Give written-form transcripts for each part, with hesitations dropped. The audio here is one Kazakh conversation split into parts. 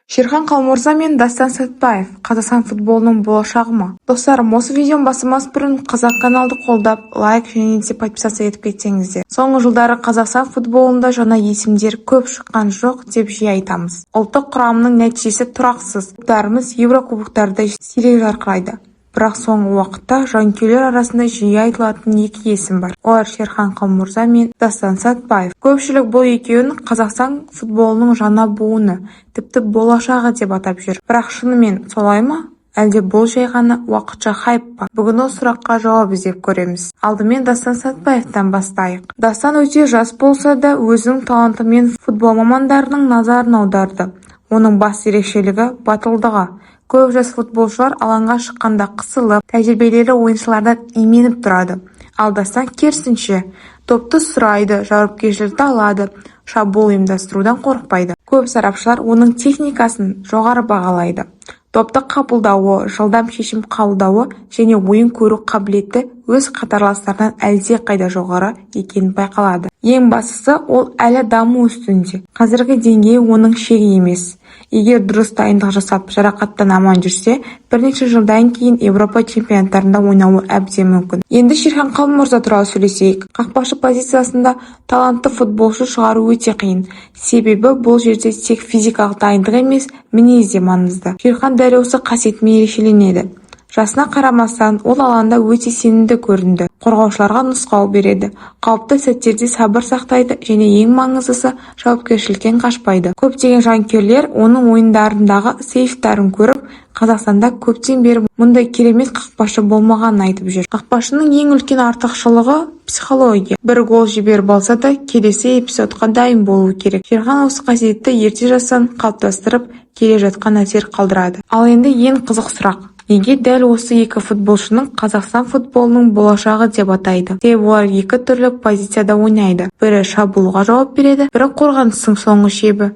Шерхан Қалмұрза мен Дастан Сәтбаев Қазақстан футболының болашағы ма? Достарым, осы видеоны бастамас бұрын қазақ каналды қолдап, лайк және де подписаться етіп кетсеңіздер. Соңғы жылдары Қазақстан футболында жаңа есімдер көп шыққан жоқ деп жиі айтамыз. Ұлттық құрамының нәтижесі тұрақсыз. Клубтарымыз еурокубоктарда сирек жарқырайды. Бірақ соңғы уақытта жанкүйерлер арасында жиі айтылатын екі есім бар. Олар Шерхан Қалмұрза мен Дастан Сәтбаев. Көпшілік бұл екеуін Қазақстан футболының жаңа буыны, тіпті болашағы деп атап жүр. Бірақ шынымен солай ма? Әлде бұл жай ғана уақытша хайп па? Бүгін осы сұраққа жауап іздеп көреміз. Алдымен Дастан Сәтбаевтан бастайық. Дастан өте жас болса да, өзінің талантымен футбол мамандарының назарын аударды. Оның басты ерекшелігі батылдығы. Көп жас футболшылар алаңға шыққанда қысылып, тәжірибелі ойыншылардан именіп тұрады. Ал Дастан керісінше, допты сұрайды, жауапкершілікті алады, шабуыл ұйымдастырудан қорықпайды. Көп сарапшылар оның техникасын жоғары бағалайды. Допты қабылдауы, жылдам шешім қабылдауы және ойын көру қабілеті өз қатарластарынан әлдеқайда жоғары екені байқалады. Ең бастысы, ол әлі даму үстінде. Қазіргі деңгейі оның шегі емес. Егер дұрыс дайындық жасап, жарақаттан аман жүрсе, бірнеше жылдан кейін Еуропа чемпионаттарында ойнауы әбден мүмкін. Енді Шерхан Қалмұрза туралы сөйлесейік. Қақпашы позициясында талантты футболшы шығару өте қиын. Себебі бұл жерде тек физикалық дайындық емес, мінез де маңызды. Шерхан дәл осы қасиетімен ерекшеленеді. Жасына қарамастан, ол алаңда өте сенімді көрінді. Қорғаушыларға нұсқау береді, қауіпті сәттерде сабыр сақтайды және ең маңыздысы, жауапкершіліктен қашпайды. Көптеген жанкүйерлер оның ойындарындағы сейвтарын көріп, Қазақстанда көптен бері мұндай керемет қақпашы болмағанын айтып жүр. Қақпашының ең үлкен артықшылығы психология. Бір гол жіберіп алса да, келесі эпизодқа дайын болуы керек. Шерхан осы қасиетті ерте жастан қалыптастырып келе жатқан әсер қалдырады. Ал енді ең қызық сұрақ: неге дәл осы екі футболшының Қазақстан футболының болашағы деп атайды? Себебі олар екі түрлі позицияда ойнайды. Бірі шабуылға жауап береді, бірі қорғаныстың соңғы шебі.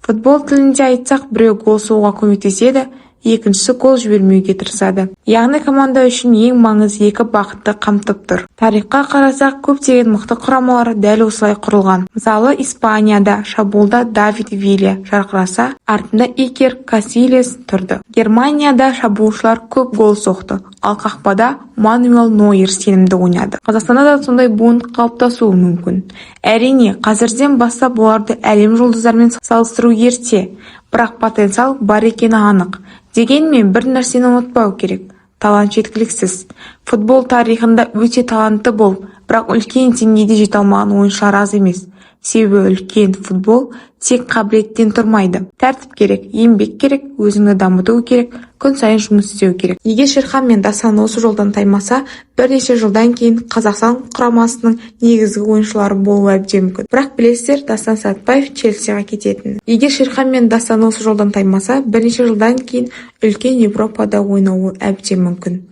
Футбол тілінде айтсақ, біреу гол соғуға көмектеседі, екіншісі гол жібермеуге тырысады. Яғни команда үшін ең маңызды екі бағытты қамтып тұр. Тарихқа қарасақ, көптеген мықты құрамалар дәл осылай құрылған. Мысалы, Испанияда шабуылда Давид Вилья жарқыраса, артында Икер Касильяс тұрды. Германияда шабуылшылар көп гол соқты, ал қақпада Мануэль Нойер сенімді ойнады. Қазақстанда да сондай буын қалыптасуы мүмкін. Әрине, қазірден бастап оларды әлем жұлдыздарымен салыстыру ерте, бірақ потенциал бар екені анық. Дегенмен бір нәрсені ұмытпау керек: талант жеткіліксіз. Футбол тарихында өте талантты болып, бірақ үлкен деңгейге жете алмаған ойыншылар аз емес. Себебі үлкен футбол тек қабілеттен тұрмайды. Тәртіп керек, еңбек керек, өзіңді дамыту керек, күн сайын жұмыс істеу керек. Егер Шерхан мен Дастан осы жолдан таймаса, бірнеше жылдан кейін Қазақстан құрамасының негізгі ойыншылары болуы әбден мүмкін. Бірақ білесіздер, Дастан Сәтбаев Челсиға кететінін. Егер Шерхан мен Дастан осы жолдан таймаса, бірнеше жылдан кейін үлкен Еуропада ойнауы әбден мүмкін.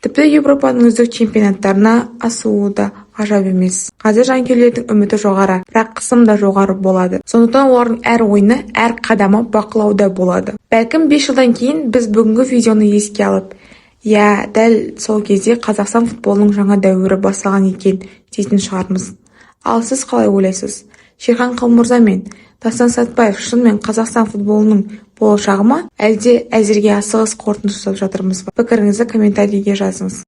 Тіпті Еуропаның үздік чемпионаттарына асуы да ғажап емес. Қазір жанкүйерлердің үміті жоғары, бірақ қысым да жоғары болады. Сондықтан олардың әр ойыны, әр қадамы бақылауда болады. Бәлкім, 5 жылдан кейін біз бүгінгі видеоны еске алып, иә, дәл сол кезде Қазақстан футболының жаңа дәуірі басталған екен дейтін шығармыз. Ал сіз қалай ойлайсыз? Шерхан Қалмұрза мен Дастан Сәтбаев шынымен Қазақстан футболының болашағы ма, әлде әзірге асығыс қорытынды жасап жатырмыз ба? Пікіріңізді комментарийге жазыңыз.